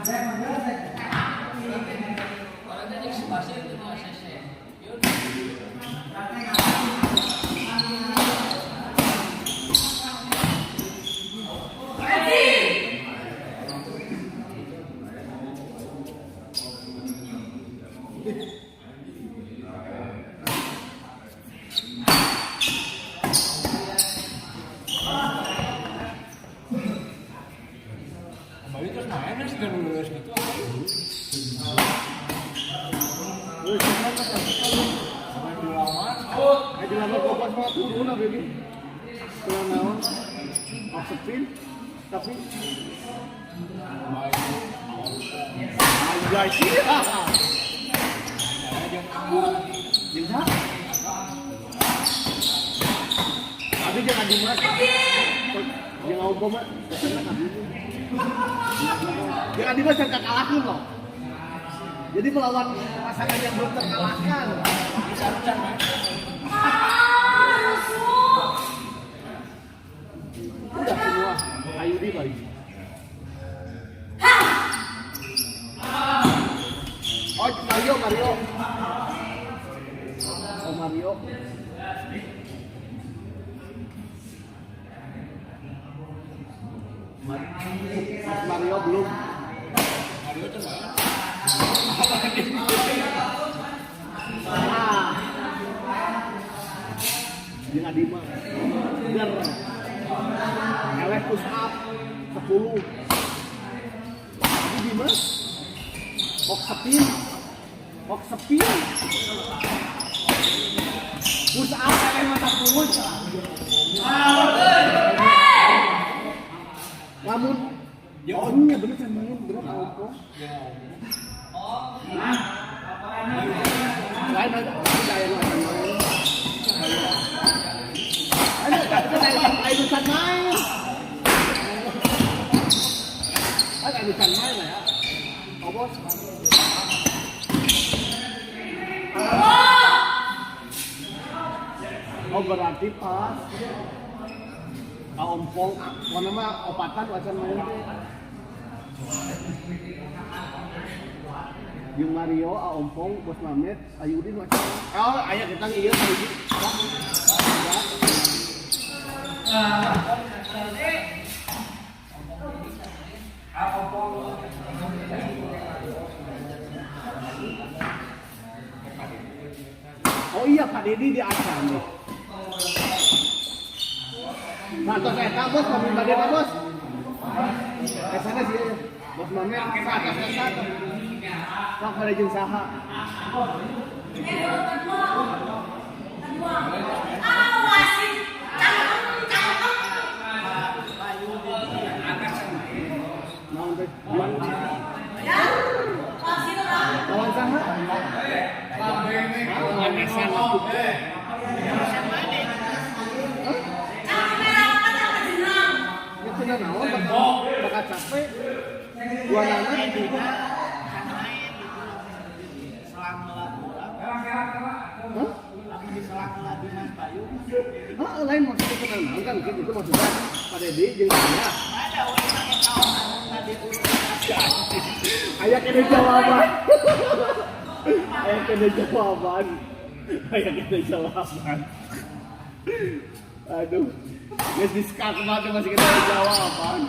Tapi anjay sih. Tapi jangan dimas. Jangan ngomong mah. Jangan dimas yang terkalahkan loh. Jadi melawan pasangan yang belum terkalahkan. Udah semua. Ayudi baik. Oh Mario, Mario. Oh Mario. Mas Mario belum. Mario tuh mana? Ah. Jeung Adima. Der. Eleh push up 10. Tapi Dimas ok spin. Ok spin. Push up eleh mah 10. Lamun oh iya bener saya main bener apa? Lain ada ada yang main. Ada ada ada main. Ada ada main lah ya. Oh bos. Oh berarti pas. Ompong, mana mah opatan wacan main teh. Jeung Mario, Ompong, Bos Mamet, Ayudin wacan. Oh, aya kita ieu hiji. Oh iya Pak Dedi di acan nih. Nah, tos eta bos, mami bade mah bos. Esana sih ya. Bos mami saat eta tuh. Sok pada jeung saha. Naon teh? Lawan saha? Lawan Esan atuh. Ya naon bakal capek. Dua nana hah? Lain maksudnya kena naon kan gitu maksudnya Pak Dedi jeung saya. Aya kene jawaban. Aya kene jawaban. Aya kene jawaban. Aduh. Geus diskak mah masih kena jawaban.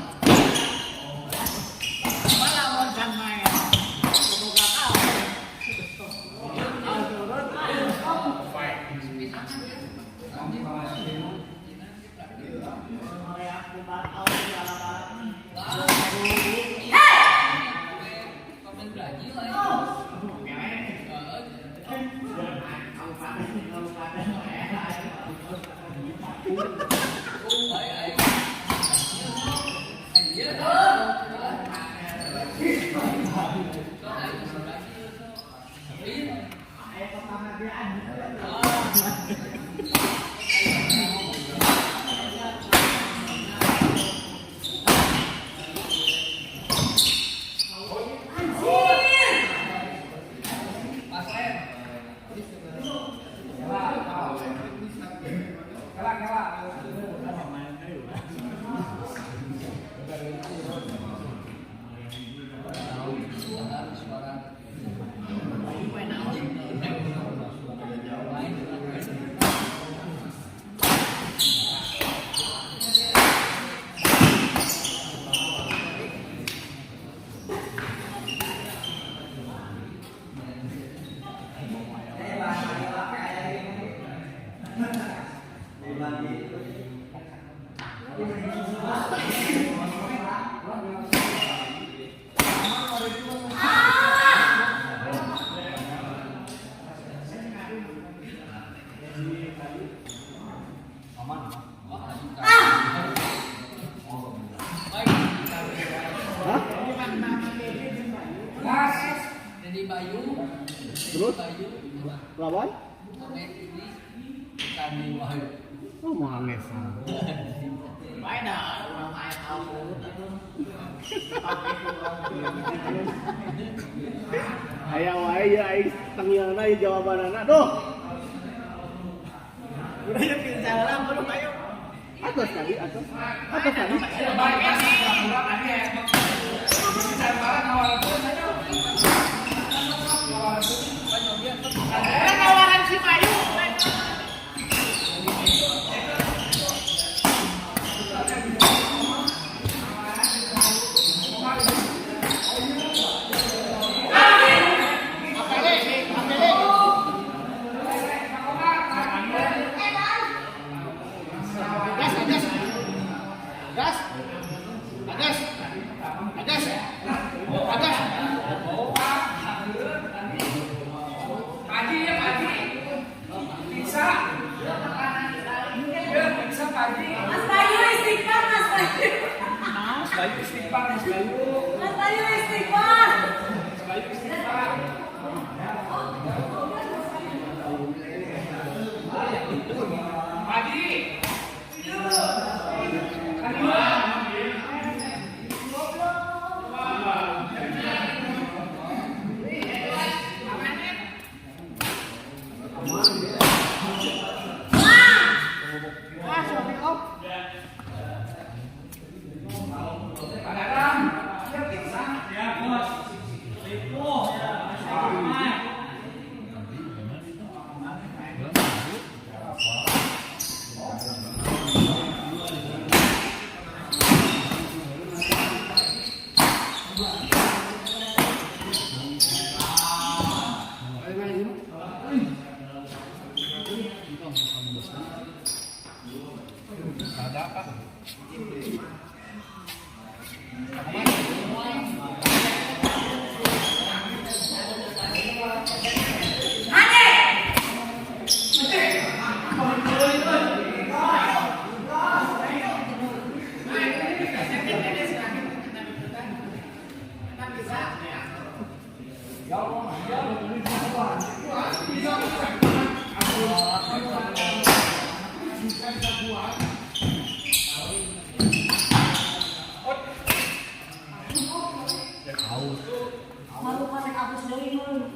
Randy Bayu. Terus? Bayu. Lawan? Mamet ini Sandi Wahyu. Oh, Mohamed. Baik dah, orang ayat tahu atuh. Aya wae ya aing tanggiangna ieu jawabanana. Duh. Udah ya salam belum ayo. Atos tadi, atos. Atos tadi. Tawaran si Bayu. Gas, gas. Gas. Gas. Gas. Gas. Pagi ya pagi. Bisa. Ya, bisa pagi. Mas Bayu istighfar, Mas Bayu. Mas Bayu istighfar, Mas Bayu. Mas Bayu istighfar. Mas Bayu istighfar. Pagi. Ah, suami op. Ada apa? Malu pakai hapus deui mun.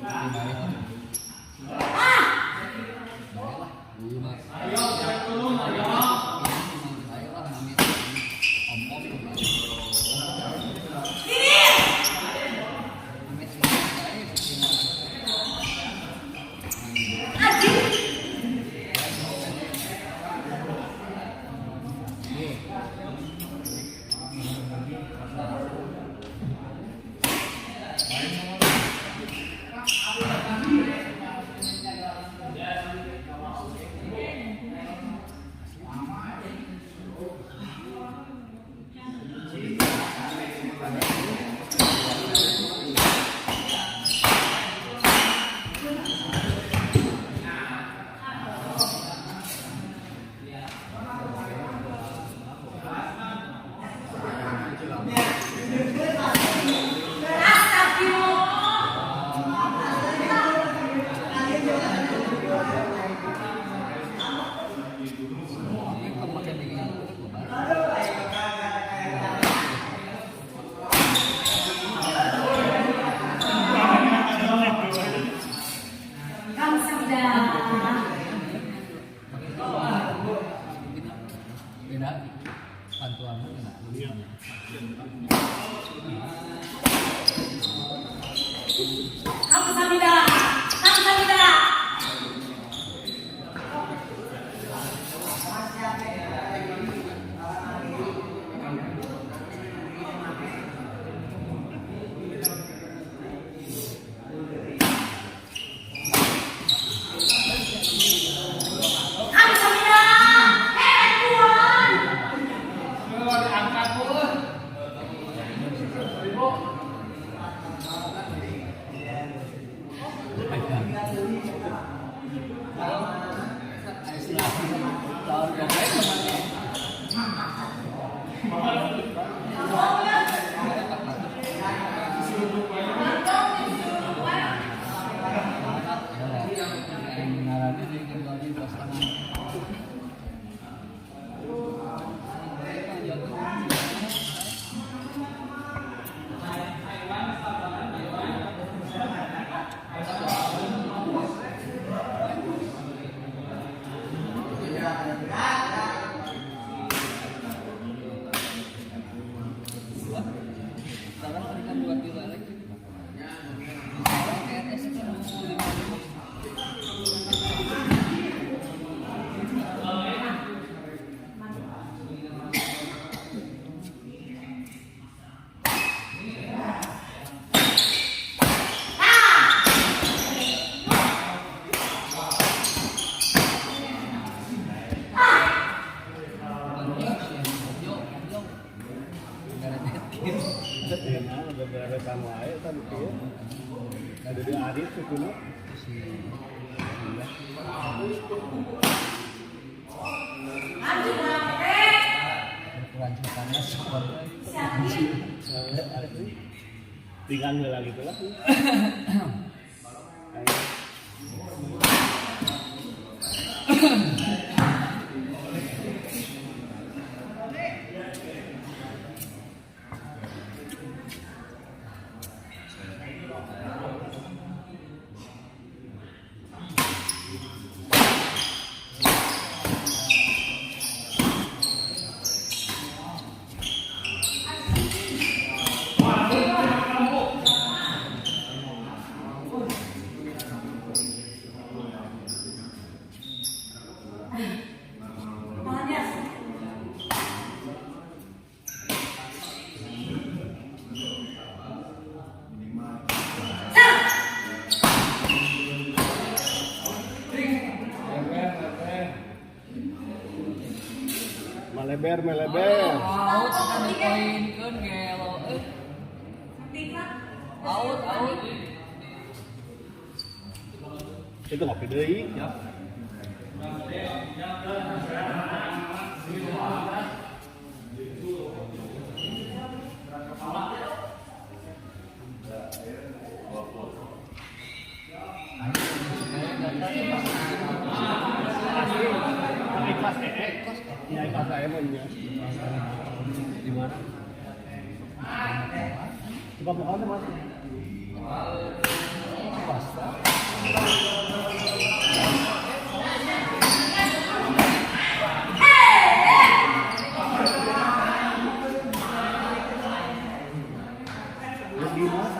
Astagfirullah. Kamsahamnida. Beda bantuan enak. Kamsahamnida. Kamsahamnida. Kamsahamnida. Eh, Tuhan. Diangkat pun. Mantap. Sekarang kan buat di lagi. RS itu 25. Enak, beberapa kamu aja kan kieu. Ada di Arif kuno. Tinggal heula gitu lah. Meleber, meleber. Out kan dipoinkeun gelo euy. Out, out. Itu ngopi deui. Ikhlas ee. Ya ikhlas aja mah nya. Di mana? Coba mau mana, Mas? Swasta. Di mana?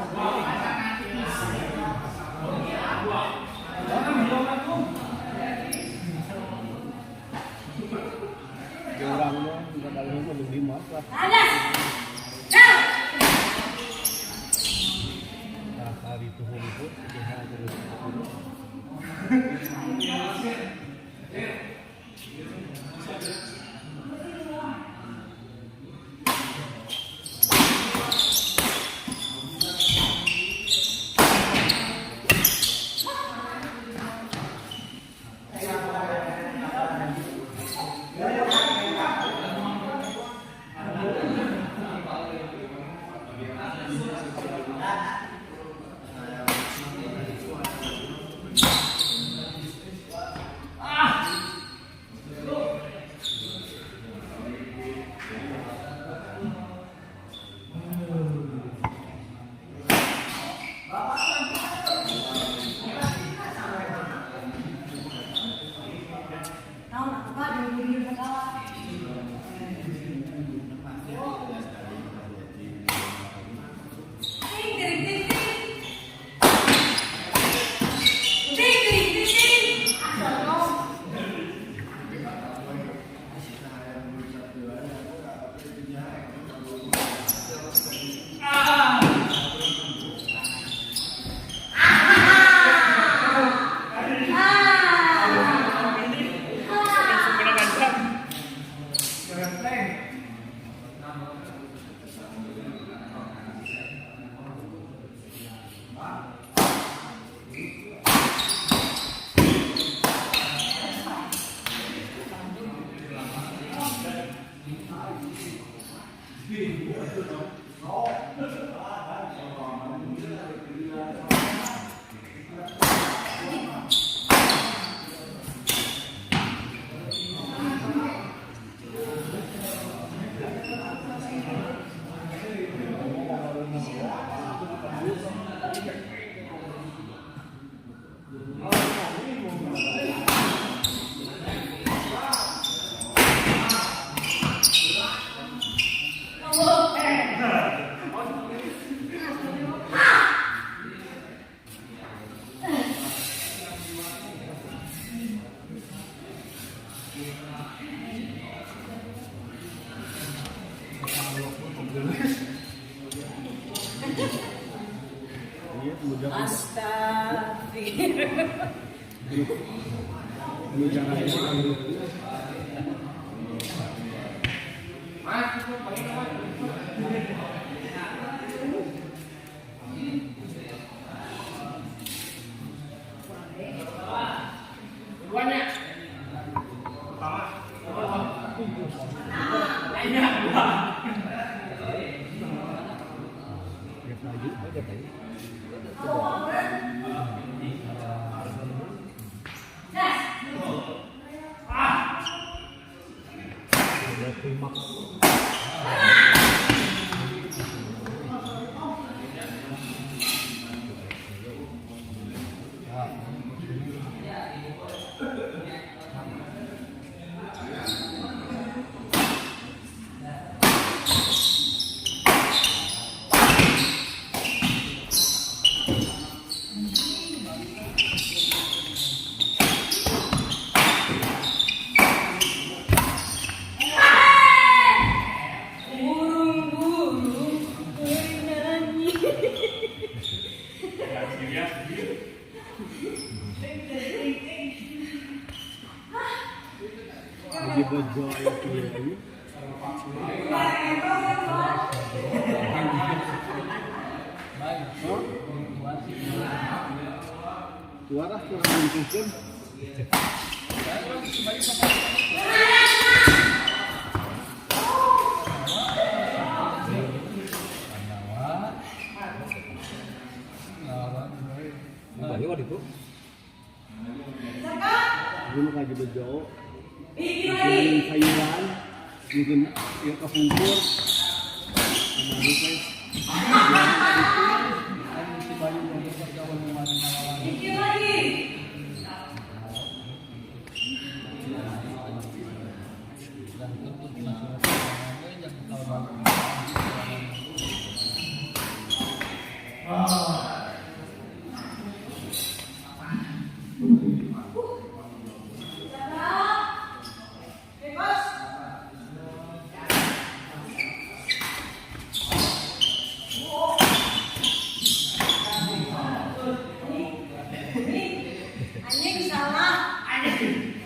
Orang mah enggak ada yang mau di mas lah. Nah, hari itu hukum itu harus. Iya, mudah. Astagfirullah. Lu jangan ini. Burung-burung bernyanyi. Lagi bejo kieu. Suara kurang menentukan. Bayu itu. Dulu kaji bejo. Bikin sayuran, bikin ya kepungkur. Sama lupa. Si Bayu mau bergaul kemarin lawan. Dikit lagi. Dan tentu masih yang kalau Bebas. Anjing salah. Anjing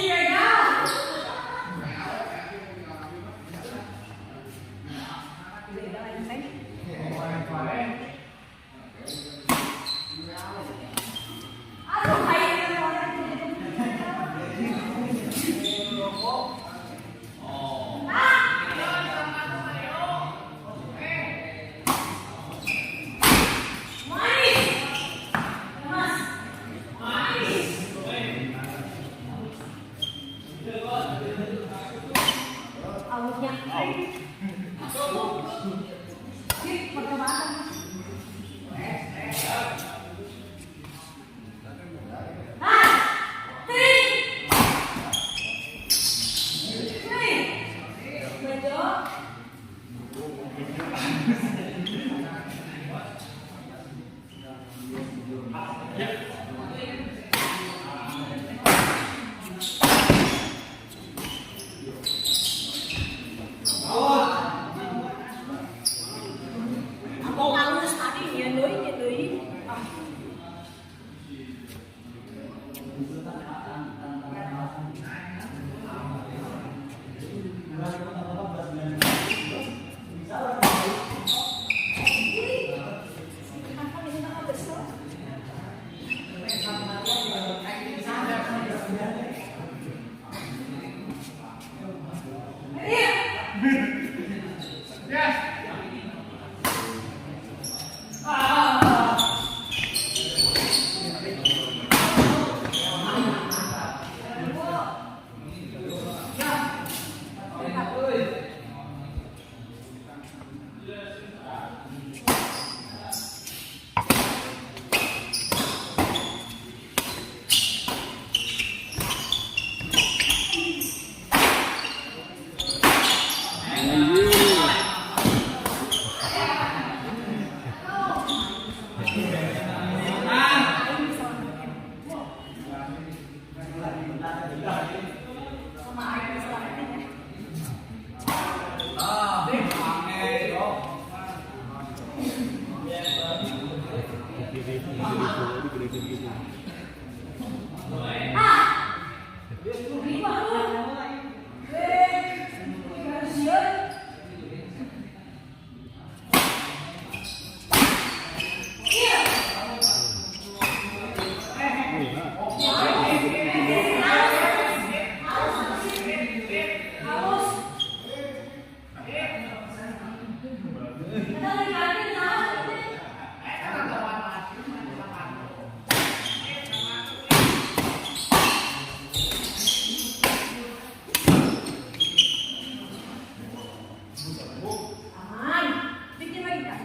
gagal. Aduh, kayaknya orang. Manis. Mas. Manis. Awutnya. Ih, percobaan. Ah, three. Three. Bejo. Aku halus tadi ya, doi, ya, doi. Ah. Anjir. Aman. Bikin lagi kak.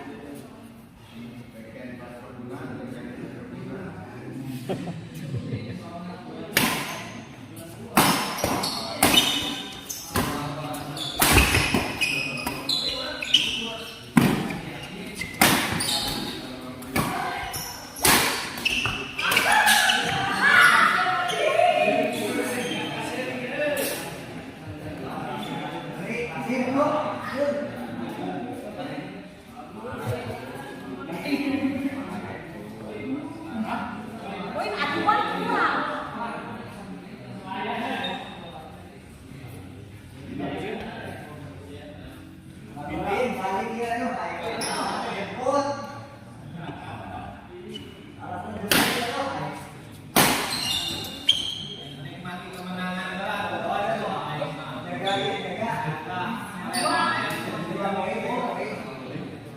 Poin aduan kurang.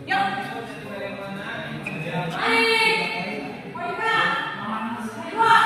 Yuk. Mari. Poin kak. Dua.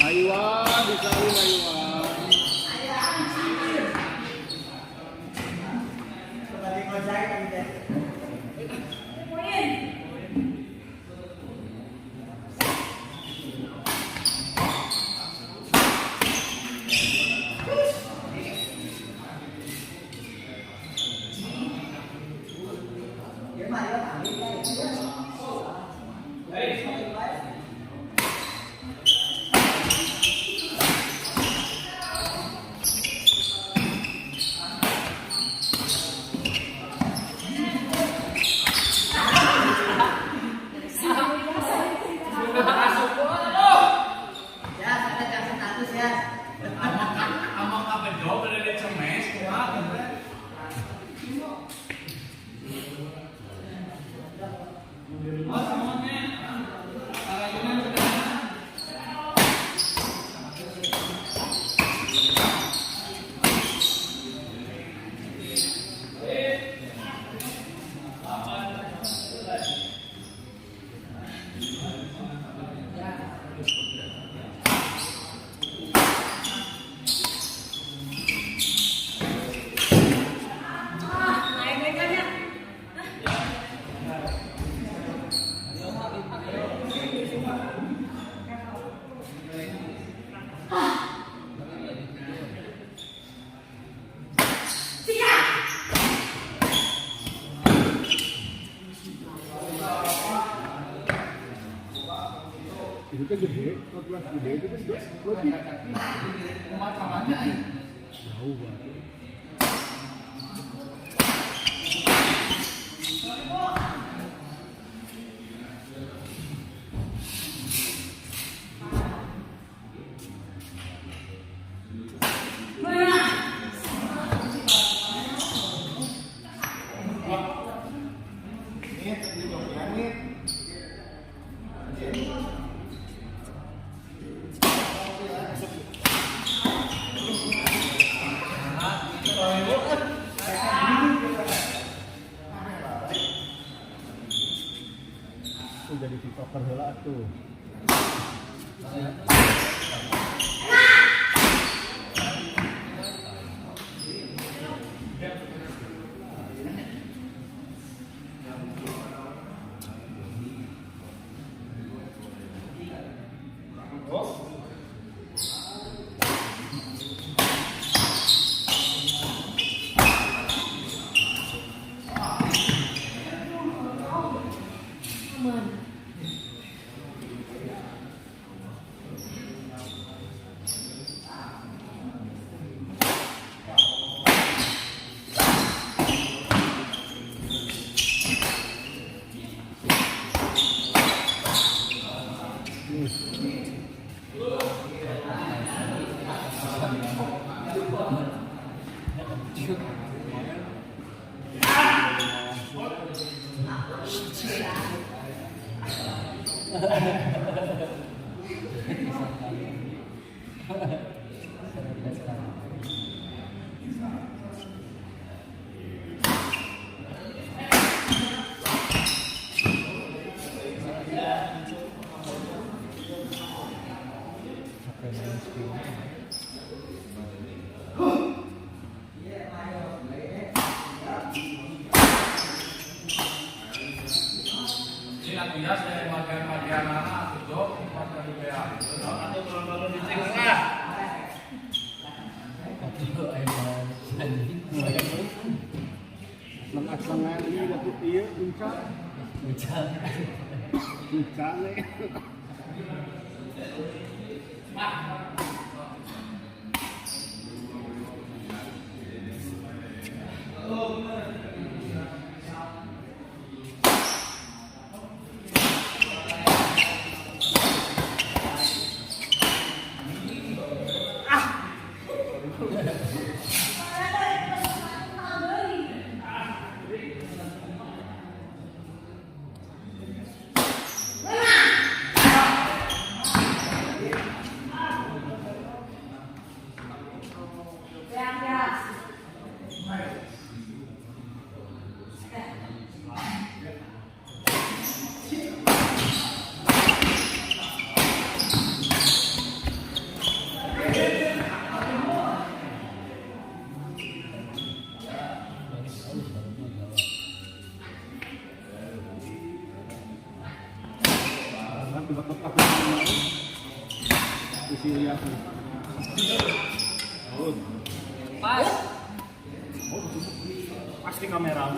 Aywan, disalin Aywan. Poin. Amang apa jawab dari cemes kumaha teh. Oh, semuanya. Arayunan sudah. Udah itu terus lebih. Jauh banget. Jadi tiktoker heula atuh. Lengan-lengan ini waktu iya unca. Unca. Unca nih. Pas. Pasti kamera.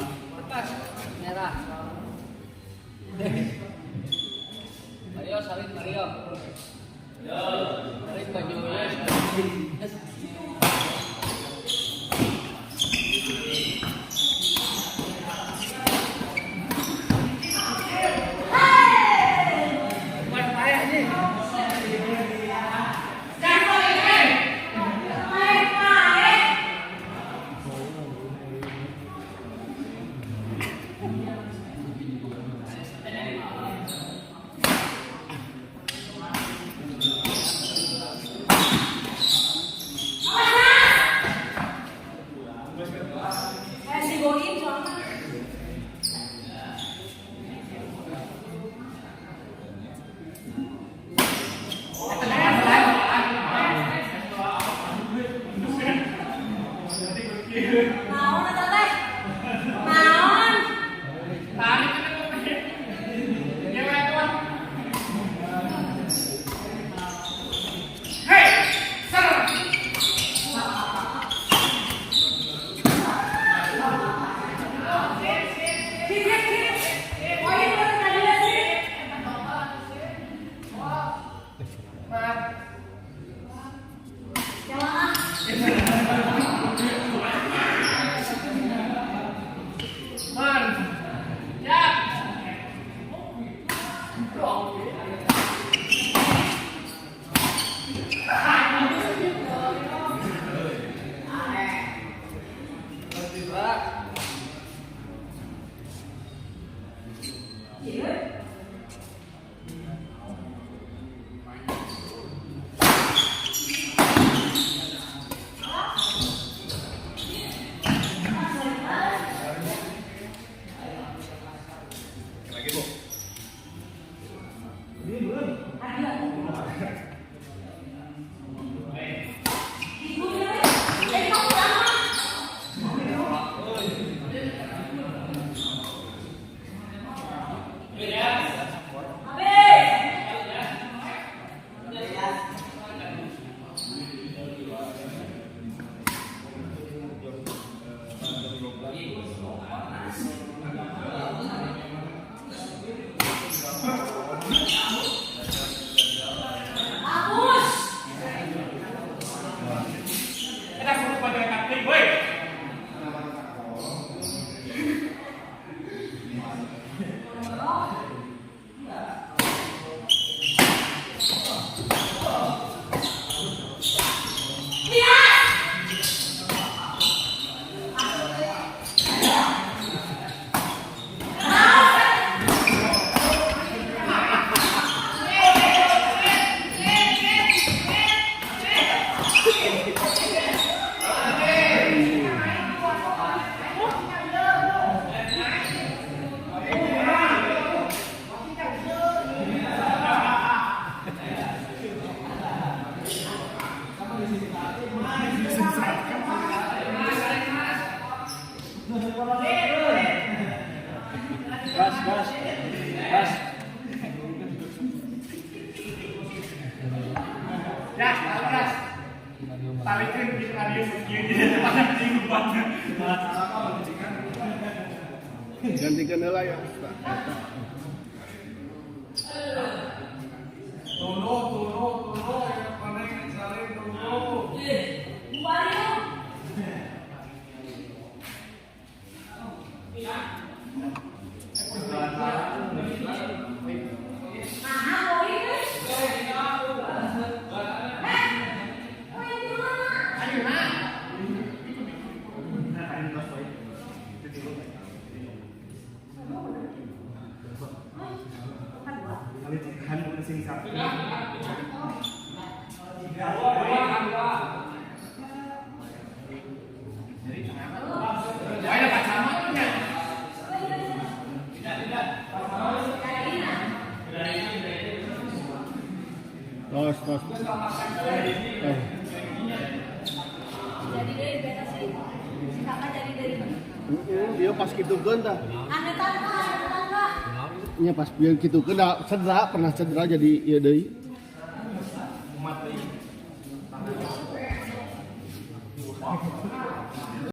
Pas merah. Mario salin Mario. Salin baju Gantikan heula ya. Tunggu, tunggu, tunggu, ya paling saling tunggu. Bubarin. Nah, poin. Poin di mana? Tos, tos. Eh, Jadi dari beta sih. Si kakak jadi dari. Dia pas kitukeun tah. Aneh tangga, aneh tangga. Nya pas biar kitukeun da cedera, pernah cedera jadi ieu deui.